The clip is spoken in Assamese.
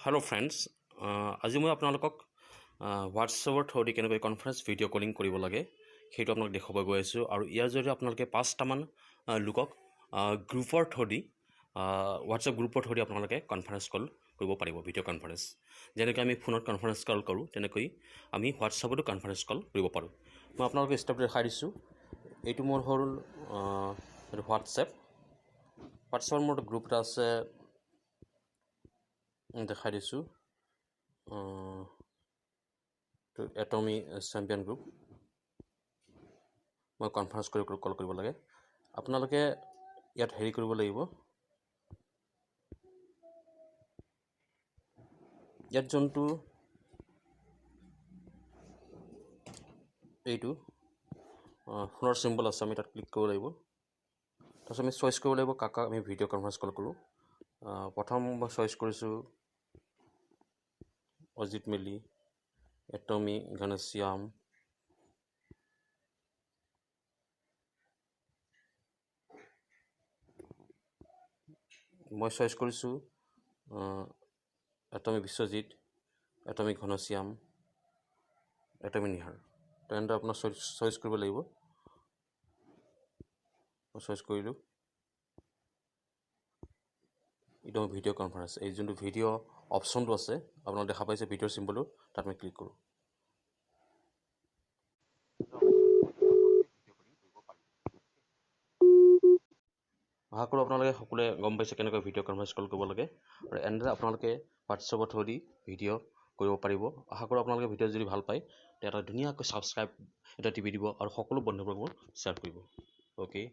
হেল্ল' ফ্ৰেণ্ডছ, আজি মই আপোনালোকক হোৱাটছএপৰ থ্ৰুদি কেনেকৈ কনফাৰেঞ্চ ভিডিঅ' কলিং কৰিব লাগে সেইটো আপোনাক দেখুৱাব গৈ আছোঁ। আৰু ইয়াৰ জৰিয়তে আপোনালোকে পাঁচটামান লোকক গ্ৰুপৰ থ্ৰুদি, হোৱাটছএপ গ্ৰুপৰ থ্ৰুদি আপোনালোকে কনফাৰেঞ্চ কল কৰিব পাৰিব, ভিডিঅ' কনফাৰেঞ্চ। যেনেকৈ আমি ফোনত কনফাৰেঞ্চ কল কৰোঁ, তেনেকৈ আমি হোৱাটছএপতো কনফাৰেঞ্চ কল কৰিব পাৰোঁ। মই আপোনালোকক ষ্টেপটো দেখাই দিছোঁ। এইটো মোৰ হ'ল হোৱাটছএপ। হোৱাটছএপৰ মোৰ গ্ৰুপ এটা আছে, দেখাই দিছোঁ, এটমি চেম্পিয়ন গ্ৰুপ। মই কনফাৰেঞ্চ কৰি কল কৰিব লাগে। আপোনালোকে ইয়াত হেৰি কৰিব লাগিব, ইয়াত যোনটো এইটো ফোনৰ চিম্বল আছে, আমি তাত ক্লিক কৰিব লাগিব। তাৰপিছত আমি চইচ কৰিব লাগিব কাক কাক আমি ভিডিঅ' কনফাৰেঞ্চ কল কৰোঁ। প্ৰথম মই চইচ কৰিছোঁ অজিত মেলি, এটমি ঘনশ্যাম, মই চইচ কৰিছোঁ এটমি বিশ্বজিৎ, এটমি ঘনশ্যাম, এটমি নিহাৰ। তেনেদৰে আপোনাৰ চইচ কৰিব লাগিব। মই চইচ কৰিলোঁ। এইটো মোৰ ভিডিঅ' কনফাৰেঞ্চ, এই যোনটো ভিডিঅ' অপশ্যনটো আছে আপোনালোকে দেখা পাইছে ভিডিঅ' চিম্বলটো, তাত মই ক্লিক কৰোঁ। আশা কৰোঁ আপোনালোকে সকলোৱে গম পাইছে কেনেকৈ ভিডিঅ' কনফাৰেঞ্চ কল কৰিব লাগে আৰু এনেদৰে আপোনালোকে হোৱাটছএপৰ থ্ৰুদি ভিডিঅ' কৰিব পাৰিব। আশা কৰোঁ আপোনালোকে ভিডিঅ' যদি ভাল পায় তেতিয়া এটা ধুনীয়াকৈ ছাবস্ক্ৰাইব এটা টিপি দিব আৰু সকলো বন্ধুবৰ্গক শ্বেয়াৰ কৰিব। অ'কে।